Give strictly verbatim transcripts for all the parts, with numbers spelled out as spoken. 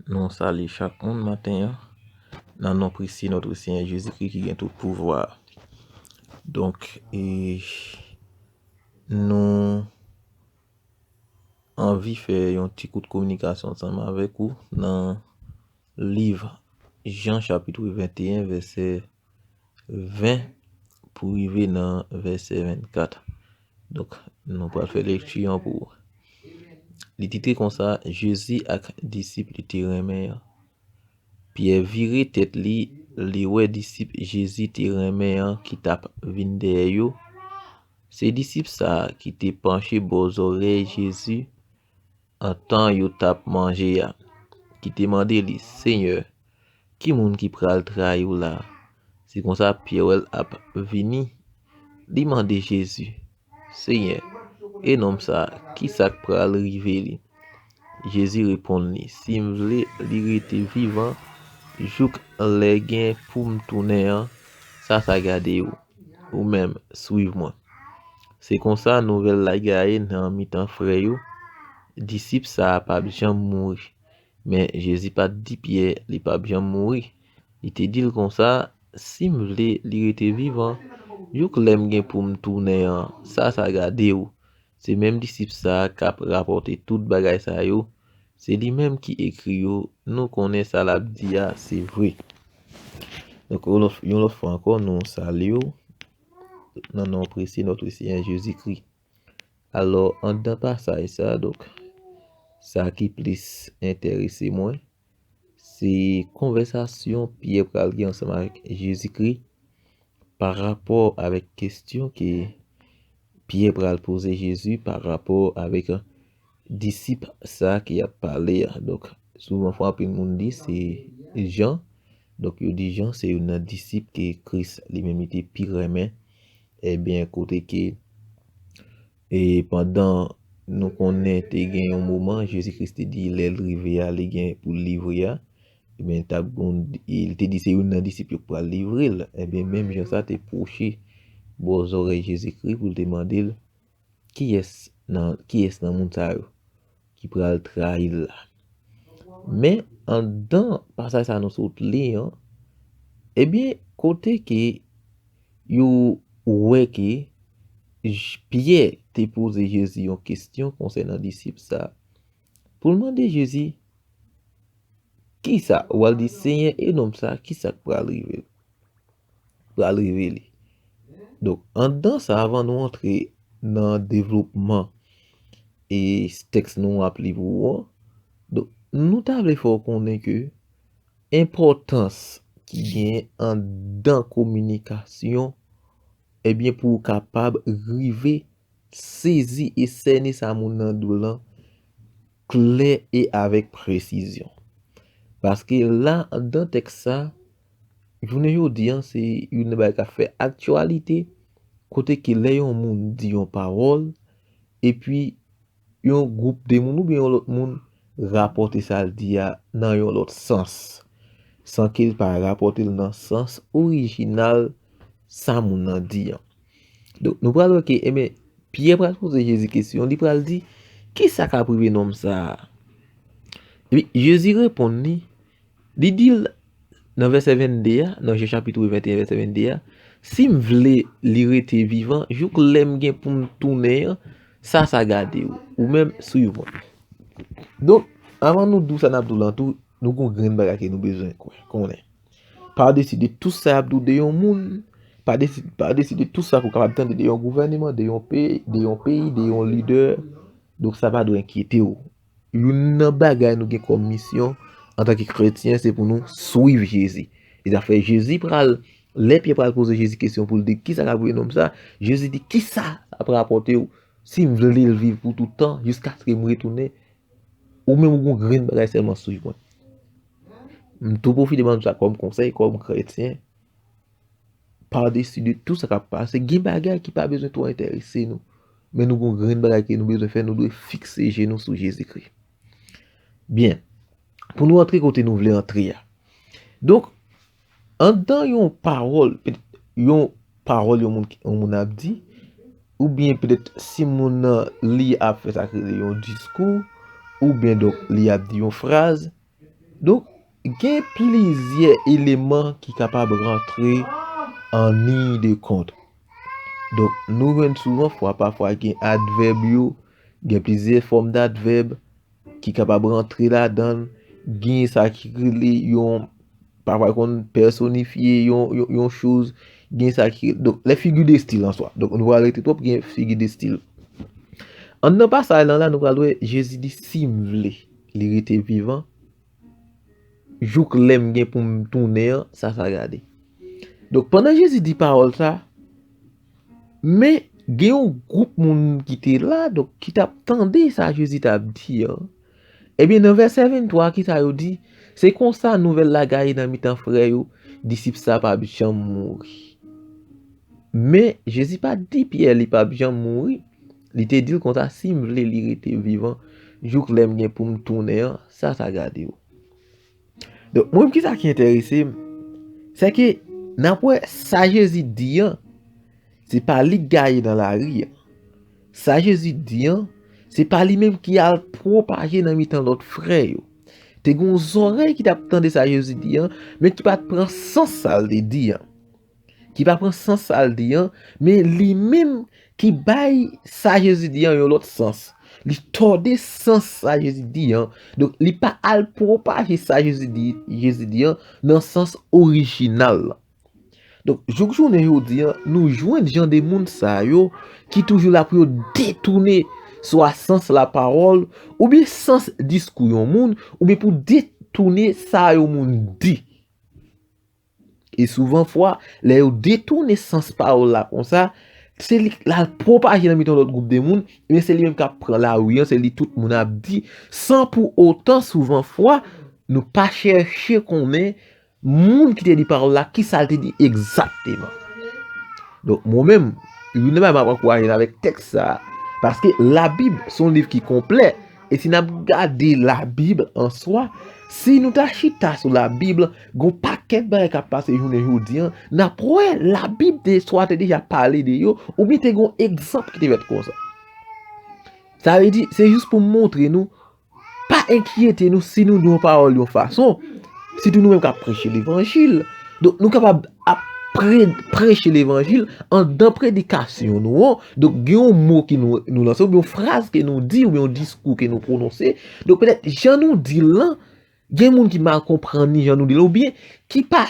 Nou salye chak moun maten an nan non presye Notre Seigneur Jezikri ki gen tout pouvwa. Donk, e, nou anvi fè yon ti kout kominikasyon ansanm avèk ou nan liv Jan chapit venteyen vèsè ven pou rive nan vèsè vennkat. Donk, nou pral fè lekti an pou ou. Li titre konsa, Jezi ak disip li te renmen an. Pyè vire tèt li, li wè disip Jezi te renmen an ki t ap vin dèyè yo. Se disip sa a ki te panche bò zòrèy Jezi antan yo t ap manje a, ki te mande li, Senyè, ki moun ki pral trayi w la? Se konsa Pyè wè l ap vini. Li mande Jezi, Senyè, e nonm sa a, ki sa k pral rive li? Jezi reponn li, Si m vle li rete vivan jouk lè gen pou m tounen an, sa sa gade w, ou menm, swiv mwen. Se konsa nouvèl la gaye nan mitan frè yo, disip sa a p ap janm mouri. Men Jezi pa t di Pyè li p ap janm mouri. Li te di l konsa, Si m vle li rete vivan jouk lè m gen pou m tounen an, sa sa gade w. Se menm disip sa a k ap rapòte tout bagay sa yo. Se li menm ki ekri yo. Nou konnen sa l ap di a se vre. Donk, yon lòt, yon lòt fwa ankò, nou salye w nan non presye Notre Seigneur Jezikri. Alò, anndan pasaj sa a, donk, sa ki plis enterese mwen, se konvèsasyon Pyè pral gen ansanm avèk Jezikri pa rapò avèk kesyon ke Pyè pral poze Jezi pa rapò avèk disip sa ki ap pale a. Donk, souvan fwa anpil moun di se Jan. Donk, yo di Jan se youn nan disip ke Kris li menm li te pi renmen. Ebyen, kote ke, e pandan nou konnen te gen yon moman, Jezi Kris te di lè l rive a, li gen pou l livre a. Ebyen, t ap gon, li te di se youn nan disip yo k pral livre l. Ebyen, menm jan sa te pwoche bò zòrèy Jezikri pou l te mande l, kiyès nan, kiyès nan moun sa yo ki pral trayi l la? Men, anndan pasaj sa nou sot li an, ebyen, kote ke yo wè ke J-, Pyè te poze Jezi yon kesyon konsènan disip sa, pou l mande Jezi, kisa, ou al di, Senyè, e nonm sa, kisa k pral rive l? Pral rive li. Donk, anndan sa, avan nou antre nan devlopman e tèks nou ap li pou ou an, donk, nou ta vle fè w konnen ke enpòtans ki gen anndan kominikasyon, ebyen, pou w kapab rive sezi e sène sa moun nan di w lan klè e avèk presizyon. Paske la, anndan tèks sa, jounen jodi a, se youn nan bagay k ap fè aktyalite, kote ke lè yon moun di yon pawòl, epi yon gwoup de moun oubyen yon lòt moun rapòte sa l di a nan yon lòt sans, san ke l pa rapòte l nan sans orijinal sa moun nan di an. Donk, nou pral wè ke, ebyen, Pyè pral poze Jezi kesyon, li pral di, kisa k ap rive nonm sa a? Epi, Jezi reponn li, li di l nan vèsè vennde a, nan Jan chapit venteyen vèsè vennde a, si m vle li rete vivan, jouk lè m gen pou m tounen an, sa sa gade w, ou menm swiv mwen. Donk, avan nou di w sa n ap di w lan tou, nou gon grenn bagay ke nou bezwen kwè, konnen. Padesi de tout sa y ap di w de yon moun, padesi, padesi de tout sa ke w kapab tande de yon gouvèneman, de yon peyi, de yon peyi, de yon lidè, donk sa pa dwe enkyete w. Youn nan bagay nou gen kòm misyon antanke kretyen, se pou nou swiv Jezi. E sa fè Jezi pral, lè Pyè pral poze Jezi kesyon pou l di, kisa k ap rive nonm sa? Jezi di, kisa ap rapòte w si m vle l viv pou tout tan, jiskaske m retounen? Ou menm ou gon grenn bagay sèlman swiv mwen. M tou pwofite ban nou sa kòm konsèy, kòm kretyen. Padesi de tout sa k ap pase, gen bagay ki pa bezwen twò enterese nou. Men nou gon grenn bagay ke nou bezwen fè, nou dwe fikse je nou sou Jezikri. Byen, pou nou antre kote nou vle antre a. Donk, anndan yon pawòl, petèt yon pawòl yon moun, yon moun ap di, oubyen petèt si moun nan li ap fè sa k rele yon diskou, oubyen donk li ap di yon fraz, Donk, gen plizyè eleman ki kapab rantre an liy de kont. Donk, nou jwenn souvan fwa, pafwa gen advèb yo, gen plizyè fòm d'advèb ki kapab rantre ladan l, gen sa ki rele yon, pafwa konn pèsonifye yon, yon, yon choz, gen sa ki, donk, les figures de style en soi. Donk, nou pral rete twòp, gen figi de stil. Anndan pasaj lan la, nou pral wè Jezi di, "Si m vle, li rete vivan, jouk lè m gen pou m tounen an, sa sa gade." Donk, pandan Jezi di pawòl sa, men gen yon gwoup moun ki te la, donk, ki t ap tande sa Jezi t ap di an. Ebyen, nan vèsè venntwa, ki sa yo di? "Se konsa nouvèl la gaye nan mitan frè yo, disip sa p ap janm mouri." Men, Jezi pa t di Pyè li p ap janm mouri. Li te di l konsa, "Si m vle li rete vivan, jouk lè m gen pou m tounen an, sa sa gade w." Donk, mwen menm, kisa ki enterese m, se ke n ap wè sa Jezi di an, se pa li k gaye nan lari an. Sa Jezi di an, se pa li menm ki al pwopaje nan mitan lòt frè yo. Te gen yon zòrèy ki t ap tande sa Jezi di an, men ki pa t pran sans sa l te di an. Ki pa pran sans sa l di an, men li menm ki bay sa Jezi di an yon lòt sans. Li tòde sans sa Jezi di an. Donk, li pa al pwopaje sa Jezi di, Jezi di an nan sans orijinal la. Donk, jouk jounen jodi an, nou jwenn jan de moun sa yo ki toujou la pou yo detounen swa sans lapawòl, oubyen sans diskou yon moun, oubyen pou detounen sa yon moun di. E souvan fwa, lè yo detounen sans pawòl la konsa, se li k al pwopaje nan mitan lòt gwoup de moun, ebyen se li menm k ap pran lari an, se li tout moun ap di, san pou otan, souvan fwa, nou pa chèche konnen moun ki te di pawòl la, kisa l te di egzakteman. Donk, mwen menm, youn nan bagay m ap ankouraje n avèk tèks sa a, paske Labib se yon liv ki konplè, e si n ap gade Labib an swa, si nou ta chita sou Labib, gon pakèt bagay k ap pase jounen jodi an, n ap wè Labib te swa te deja pale de yo, oubyen te gon egzanp ki te fèt konsa. Sa vle di, se jis pou m montre nou, pa enkyete nou si nou di yon pawòl yon fason, sitou nou menm k ap preche levanjil. Donk, nou kapab ap pre-, preche levanjil anndan predikasyon nou an. Donk, gen yon mo ki nou, nou lanse, oubyen yon fraz ke nou di, oubyen yon diskou ke nou pwononse. Donk, petèt, jan nou di l lan, gen moun ki mal konprann li jan nou di l, oubyen ki pa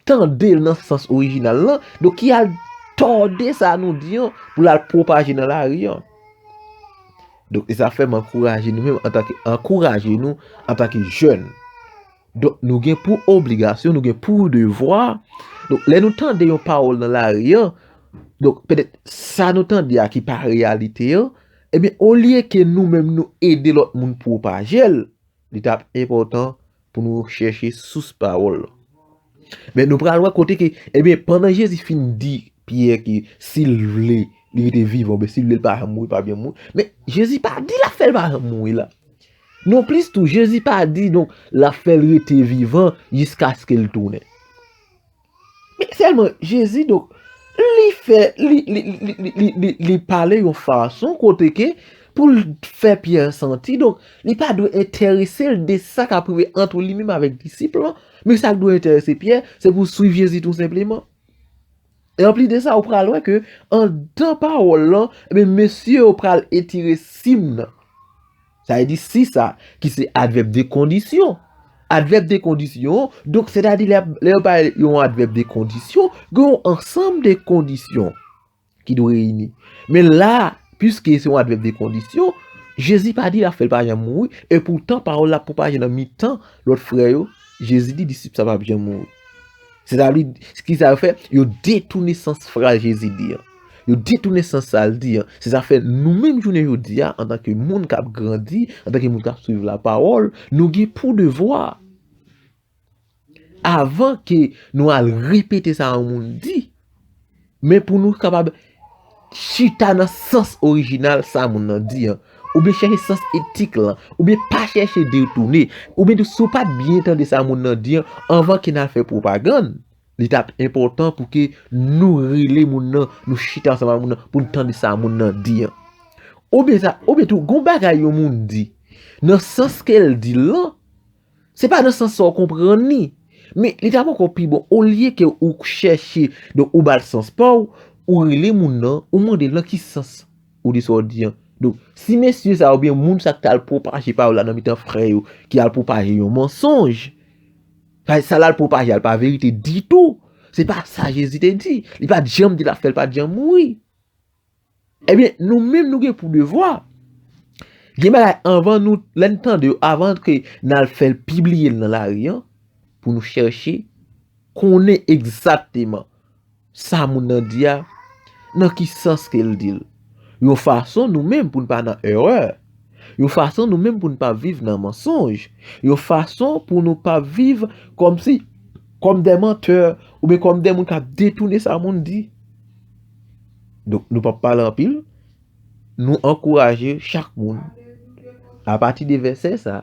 tande l nan sans orijinal lan, donk ki al tòde sa nou di an pou l al pwopaje nan lari an. Donk, e sa fè m ankouraje nou menm antanke, ankouraje nou antanke jèn. Donk, nou gen pou obligasyon, nou gen pou devwa. Donk, lè nou tande yon pawòl nan lari an, donk, petèt sa nou tande a ki pa reyalite an, ebyen, olye ke nou menm nou ede lòt moun pwopaje l, li t ap enpòtan pou nou chèche sous pawòl lan. Men nou pral wè kote ke, ebyen, pandan Jezi fin di Pyè ke si l vle, li rete vivan, oubyen si l vle, l pa janm mouri, pa janm mouri. Men Jezi pa di l ap fè l pa janm mouri la. Nonplis tou, Jezi pa di, donk, l ap fè l rete vivan jiskaske l tounen. Men sèlman, Jezi, donk, li fè, li, li, li pale yon fason kote ke pou l fè Pyè santi, donk, li pa dwe enterese l de sa k ap rive ant li menm avèk disip lan, men sa k dwe enterese Pyè, se pou l swiv Jezi tou senpleman. E anplis de sa, ou pral wè ke anndan pawòl lan, ebyen, mesye yo pral etire sim nan. Sa vle di si sa, ki se advèb de kondisyon. Advèb de kondisyon, donk, sètadi lè, lè yo bay yon advèb de kondisyon, gen yon ansanm de kondisyon ki dwe reyini. Men la, piske se yon advèb de kondisyon, Jezi pa di l ap fè l pa janm mouri, e poutan pawòl la pwopaje nan mitan lòt frè yo, Jezi di disip sa p ap janm mouri. Sètadi, ki sa yo fè? Yo detounen sans fraz Jezi di an. Yo detounen sans sa l di an. Se sa fè nou menm jounen jodi a, antanke moun k ap grandi, antanke moun k ap swiv lapawòl, nou gen pou devwa, avan ke nou al repete sa yon moun di, men pou nou kapab chita nan sans orijinal sa moun nan di an, oubyen chèche sans etik lan, oubyen pa chèche detounen, oubyen tou si w pa t byen tande sa moun nan di an anvan ke n al fè pwopagann, li t ap enpòtan pou ke nou rele moun nan, nou chita ansanm ak moun nan pou n tande sa moun nan di an. Oubyen sa, oubyen tou, gon bagay yon moun di, nan sans ke l di l lan, Se pa nan sans sa w konprann li. Men li t ap ankò pi bon, olye ke ou chèche, donk ou ba l sans pa w, ou rele moun nan, ou mande l nan ki sans ou di sa w di an. Donk, si mesye sa oubyen moun sa k t al pwopaje pawòl la nan mitan frè yo, ki al pwopaje yon mansonj, sa, sa l al pwopaje a, l pa verite ditou. Se pa sa Jezi te di. Li pa t janm di l ap fè, l pa t janm mouri. Ebyen, nou menm nou gen pou devwa. Gen bagay anvan nou, lè n tande yo, avan ke n al fè l pibliye l nan lari an, pou nou chèche konnen egzakteman sa moun nan di a, nan ki sans ke l di l. Yon fason nou menm pou n pa nan erè. Yon fason nou menm pou n pa viv nan mansonj. Yon fason pou nou pa viv kòmsi, kòm de mantè, oubyen kòm de moun k ap detounen sa moun di. Donk, nou p ap pale anpil. Nou ankouraje chak moun, apati de vèsè sa,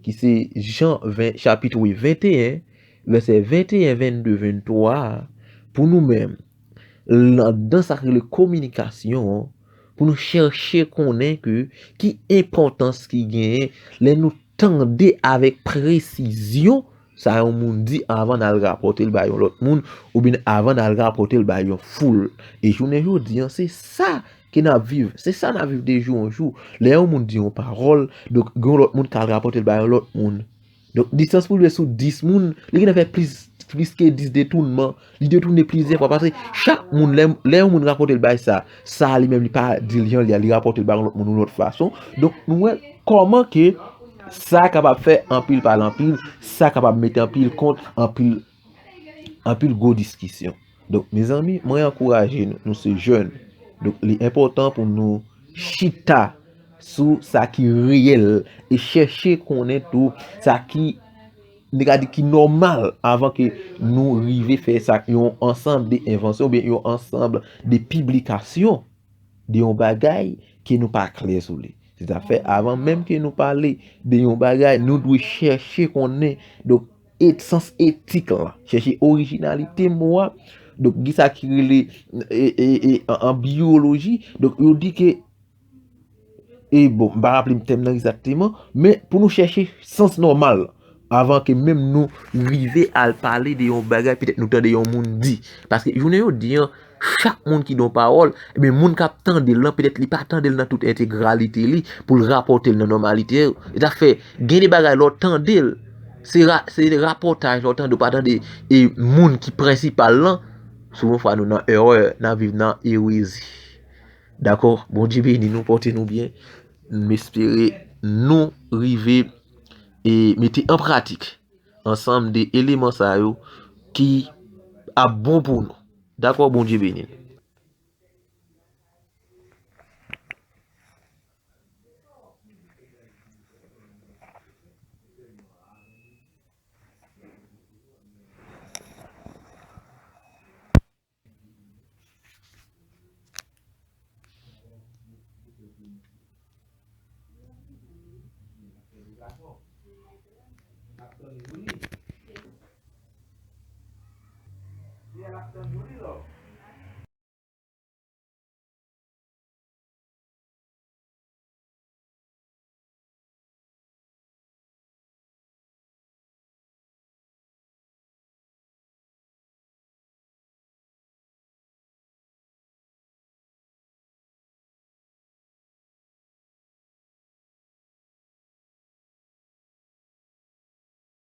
ki se Jan ven, chapit venteyen, vèsè venteyen, vennde, venntwa a, pou nou menm, anndan sa k rele kominikasyon an, pou nou chèche konnen ke ki enpòtans ki genyen lè nou tande avèk presizyon sa yon moun di avan n al rapòte l bay yon lòt moun, oubyen avan n al rapòte l bay yon foul. E jounen jodi an, se sa ke n ap viv. Se sa n ap viv de jou an jou. Lè yon moun di yon pawòl, donk, gen yon lòt moun k al rapòte l bay yon lòt moun. Donk, distans pou rive sou dis moun, li gentan fè plis, plis ke dis detounman. Li detounen plizyè fwa, paske chak moun, lè, lè yon moun rapòte l bay sa, sa li menm li pa di l jan li a, li rapòte l bay yon lòt moun yon lòt fason. Donk, nou wè kòman ke sa kapab fè anpil pale anpil, sa kapab mete anpil kont, anpil, anpil gwo diskisyon. Donk, mezanmi, mwen ankouraje nou, nou se jèn. Donk, li enpòtan pou nou chita sou sa ki reyèl e chèche konnen tou sa ki, nou ka di ki nòmal avan ke nou rive fè sa, yon ansanm de envansyon oubyen yon ansanm de piblikasyon de yon bagay ke nou pa klè sou li. Se sa fè, avan menm ke nou pale de yon bagay, nou dwe chèche konnen, donk, et-, sans etik la, chèche orijinalite mo a. Donk, gen sa ki rele, e, e, e, an, an biyoloji. Donk, yo di ke, e bon, m pa raple m tèm nan egzakteman, men pou nou chèche sans nòmal, avan ke menm nou rive al pale de yon bagay, petèt nou tande yon moun di. Paske jounen jodi an, chak moun ki di yon pawòl, ebyen, moun k ap tande l lan, petèt li pa tande l nan tout entegralite li, pou l rapòte l nan nòmalite. E sa fè, gen de bagay, lè w tande l, se ra-, se rapòtaj, lè w tande, w pa tande, e moun ki prensipal lan, souvantfwa nou nan erè, n ap viv nan erezi. Dakò? Bondye beni nou, pòte nou byen. M espere nou rive e mete an pratik ansanm de eleman sa yo ki ap bon pou nou. Dakò, Bondye beni nou.